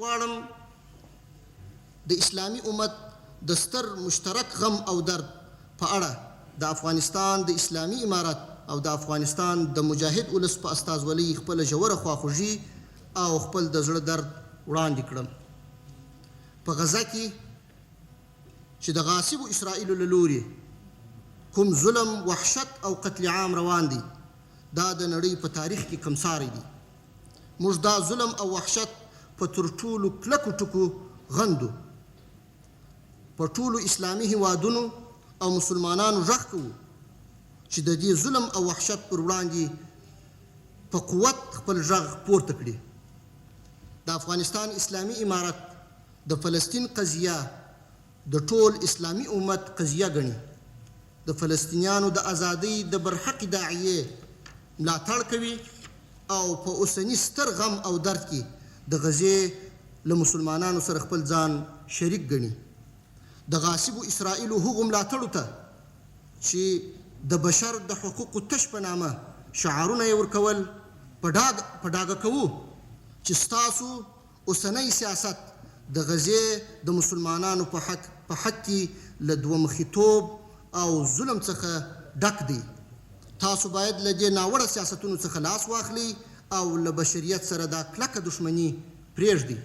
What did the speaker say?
غواړم د اسلامي امت د ستر مشترک غم او درد په اړه د افغانستان د اسلامي امارت او د افغانستان د مجاهد ولس په استازولۍ خپله ژوره خواخوږي او خپل د زړه درد وړاندې کړم. په غزه کې چې د غاصبو اسرائیلو له لوري کوم ظلم، وحشت او قتل عام روان دی، دا د نړۍ په تاریخ کې کمساری دی. موږ دا ظلم او وحشت په تر ټولو کلکو ټکو غندو. په ټولو اسلامي هېوادونو او مسلمانانو غږ کوو چې د دې ظلم او وحشت پر وړاندې په قوت خپل غږ پورته کړي. د افغانستان اسلامي امارت د فلسطین قضیه د ټول اسلامي امت قضیه ګڼي، د فلسطینیانو د ازادۍ د برحقې داعیې ملاتړ کوي او په اوسني ستر غم او درد کې د غزې له مسلمانانو سره خپل ځان شریک ګڼي. د غاصبو اسرائیلو هغو ملاتړو ته چې د بشر د حقوقو تش په نامه شعارونه یې ورکول، په ډاګه کوو چې ستاسو اوسنی سیاست د غزې د مسلمانانو په حق په حق کې له دوه مخیتوب او ظلم څخه ډک دی. تاسو باید له دې ناوړه سیاستونو څخه لاس واخلئ او له بشریت سره دا کلکه دښمني پرېږدئ.